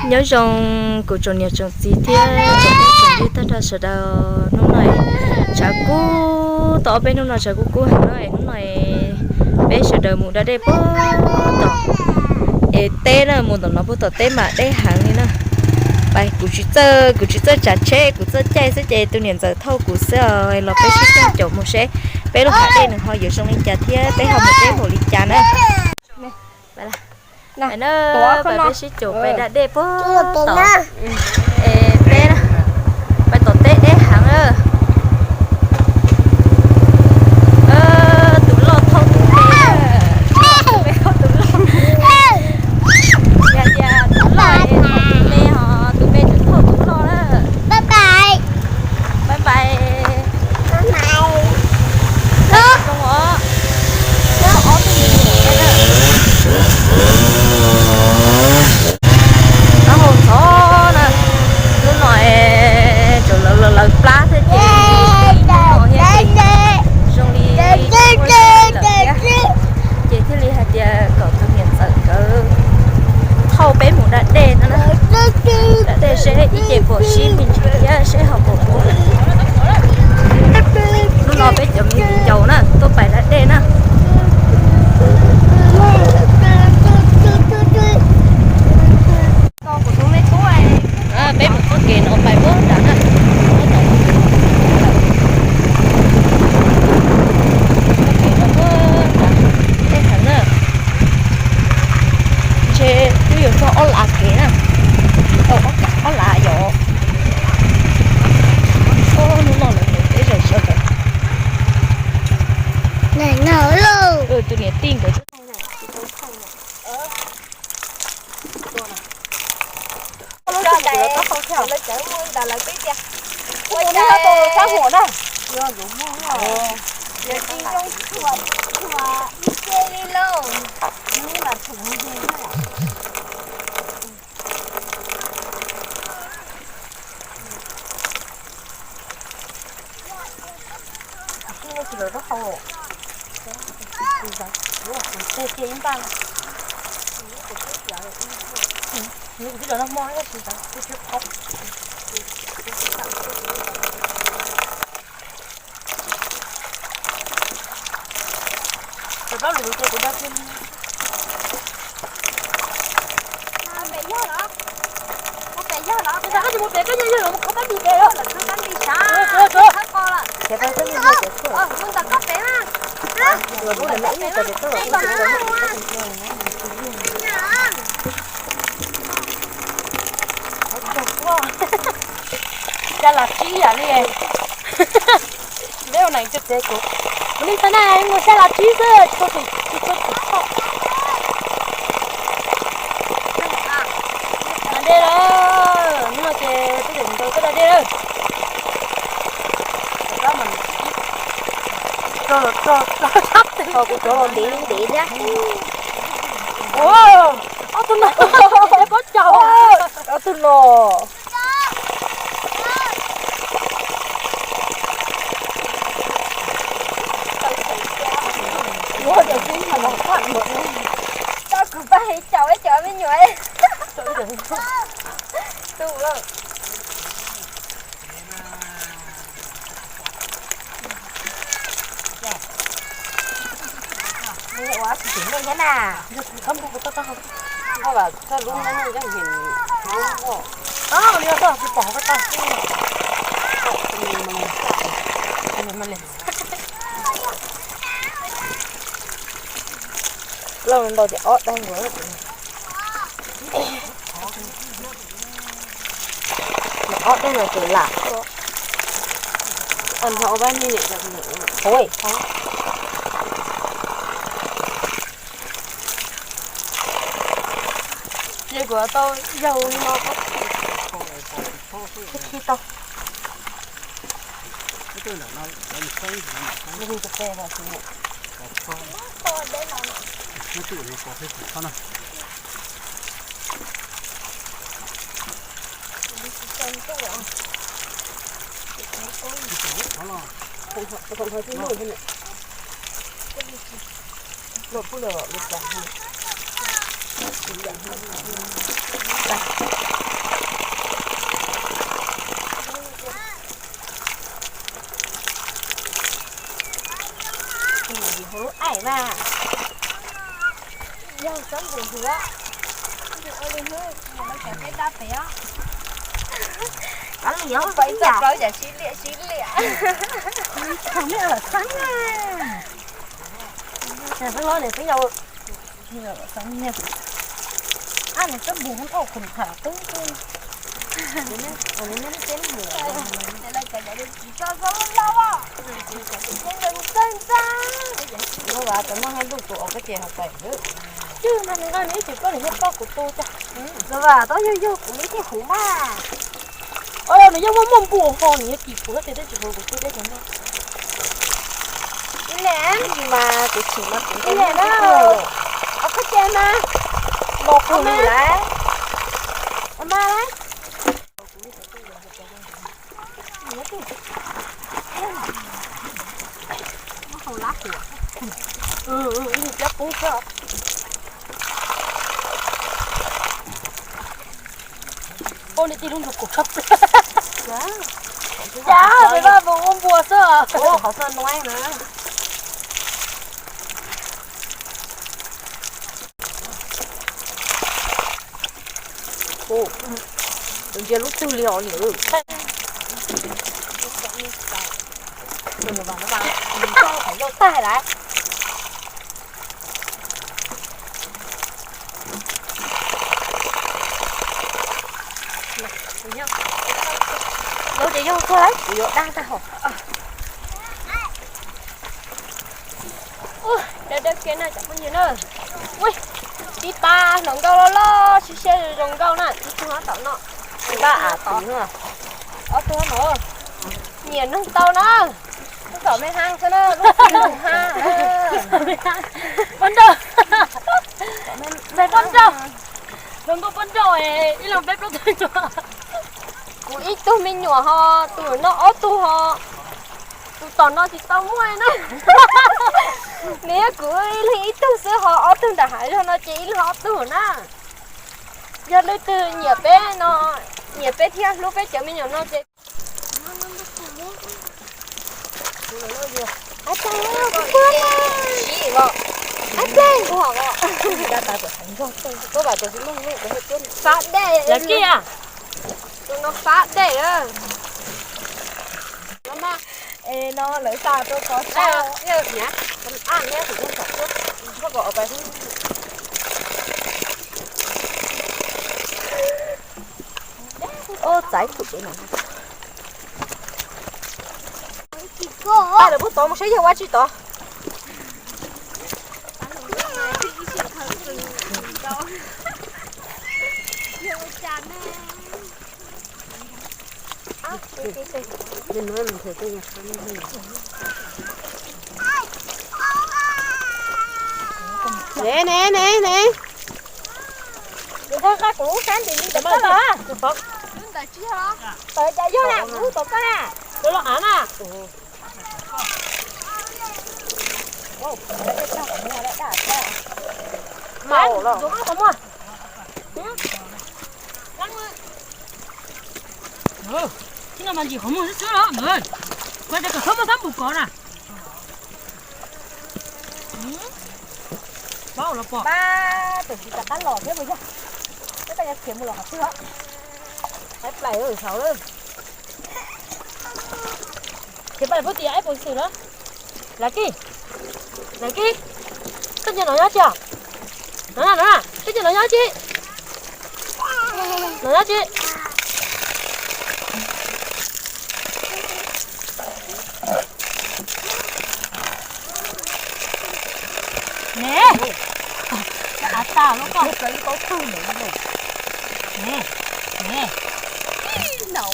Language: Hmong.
Nyob zoo kuv tsoom niam tsoom txiv thiab tsoom phooj tsoom ywg tag nrho sawv daws. Hnub no tshav kub, tau ob peb hnub no tshav kub kub heev na. Hnub no peb sawv daws mus da dej puag tom es teb na, mus tom no puag tom teb mas deb heev li na. Pais kuv tsis txawj, kuv tsis txawj tsav tsheb, kuv txawj caij xwb ces tus niam ntxawm thauj kuv xwb os. Los peb sib caum mus seb peb lub hav dej nws ho yuav zoo li cas thiab peb ho mus deb npaum li cas na. Peb sib caum pais da dej puag tom es teb, pais tom teb deb heev na. Tus loj thauj tus me, tus me thauj tus loj. Yog tias tus loj es thauj tus me, ho tus me tseem thauj tus loj na. Bye bye. Taub hau ntxhov na, hnub no tseem lawv lawv plab thiab ces zoo li lawm thiab. Ces thiaj li hais tias kom tus niam ntxawm nkawd thauj peb mus da dej no na. Da dej seb ib ce puas sib me ntsis thiab seb ho puas puv. Hnub no peb cov me viv ncaus na tuaj pais da dej na. Peb mus txoj kev no pais puag nrad na. Txoj kev no puag nrad, deb heev na. Ntshe twb yuav txog ob lav kev na. Tau ob lav yom. Hnub no lawv peb zais sawv ntawd. Tus niam tij nkawd. Xya las tsib yam li. Tsis peb ua neeg tsis txiv kuv, kuv li tau na, mus xya las tsib xwb, tsis tau tsis tsis tau tsis txhob. Da dej lawm, hnub no ces peb cov ntawd tuaj da dej lawm. Kuv rov los ntev ntev thiab. Ob tug no, pob caug, ob tug no. Tau kuv pab caum ib co me nyuam. Ua tsis tseem nej thiab na. Koj vam txog lub no coj him lub no. Li txog tsis pom koj tag. Lauj, ntau ces ob daig nkaus. Ob daig no ces lam. Ua pab ni niam. Ces kuv tau yaug li no. Khi tau. Ua li hnub no cov peb dab pem os. Qab li yog pais txog plaub yam sib liam sib liam. Thaum nej lawm xeeb na. Xeeb los niam xeeb yau. Ab, nws twb mus hauv qhov tham twb. Ua vas cov no haj ntuj tus os koj ces hauv pais xwb. Twb no nws nqa nws ib tug plaub nws nyob pab kuv tu cas. Ua vas tau yug yug kuv ib tug huv mas. Ua los nws yeej muaj muaj npua ho nws yuav kis kuv tias twb tsis hu kuv tu deb cov no. Ib niam mas kuv chim mas kuv ib niam na. Os koj ces mas los kuv lawm. Mas lawm. Ib tug cab pub xwb. Ua li tij lub ntsug kuv tshab plaws. Cas peb vaj mus ua npua xwb. Qhov xoj nuav na. Tus ntsia lub twg li os niam. Tag lawm. Lub ces yog tuag lawm, kuv yuav dab tag hos. Ua, dawb dawb kiag na cov phooj ywg na. Ua, tib pab hluas nkauj loj loj sib siab zoo nkauj na, ib tug nyob tom no. Tib pab av tom, ob tug no. Nyiam noog tau na. Lub tom me hab xwb na, lub tsis noog hab. Poj nrauj. Ntxhais poj nrauj. Hluas nkauj poj nrauj, ib leeg peb plaub tug me nyuam. Kuv ib tug me nyuam ho, tus no ob tug ho. Tus tom no tsis tau muaj na. Nws yog kuv ib leeg ib tug xwb ho, ob tug nram hav zoov no ces ib leeg ob tug na. Yog leej twg nyiam peb no, nyiam peb thiab hlub peb cov me nyuam no ces Fab dej. Lawv kij a. Tus no fab dej. No lawv xa rau tod tso. Ub, txaiv tus no. Pab lawv pub tod mus saib yog ua tsi tod. Ne, ne, ne, ne. Kuv nqa kuv lub sab ntim li ntawm koj los. Tawv cas yog na, kuv lub tom koj na. Kuv los av na. Mau los. Ntxuav qhov muag. Tib no mas ntsim qhov muag xwb xwb los. Kuv tias kom txhob muaj thab npum kov na. Pab los pom. Pab tus tsis rov qab los thiab puas yog? Peb koj yuav khiav mus los qhov twg os? Peb plaws saud lawm. Khiav pab puag tias ib puas xwm los. Lawv kij, lawv kij, koj nyias los nyob tsi? No na, no na, koj nyias los nyob tsi? Los nyob tsi? Ne, av tas lub koj. Ne, ne, no.